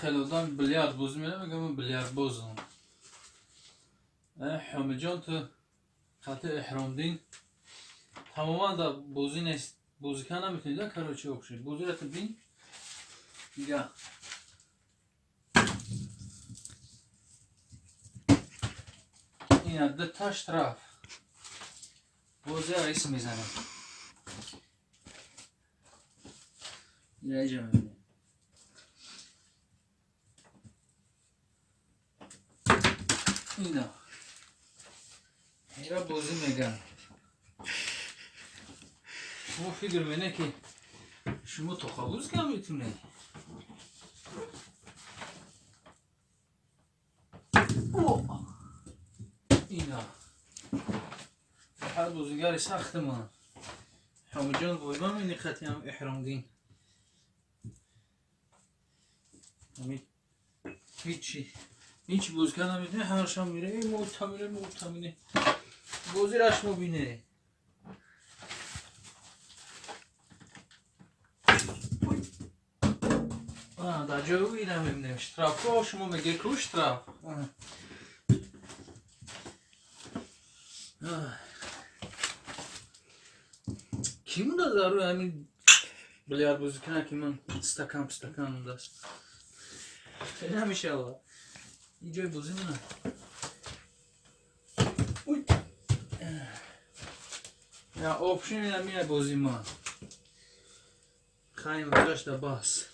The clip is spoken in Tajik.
Хеле одам билярд бозӣ мена, мегам, ман билярдбозам. Ҳомиҷон, ту хати эҳромдин тамоман да бозӣ нест, бозӣ кан наметунӣ да. Короче, общий бозиро ту бин дига. Ина дута штраф, бози раис мезанем. Ина иҷа мебинем. Ина ира бозӣ меган. Шумо фикр мене, ки шумо тоқабуз кам метунед. Ина ҳар бозигари сахти ман Ҳомиҷон воймам ини хатиам эҳромдин ҳичи ҳеч бозӣ карда наметунед. Ҳаршам мире, мутамине, мутамине, бозираш мубине. Дар ҷои ӯ ина мебинем штрафҳо. Шумо мегӯед, ку штраф? Кӣ буда дар рӯи ҳамин билярд бозӣ кунад, ки ман стакан стакан будааст? Намешавад, ин ҷои бозӣ мана. Я общем, ина мия бози ман. Хайм гузашта, бас.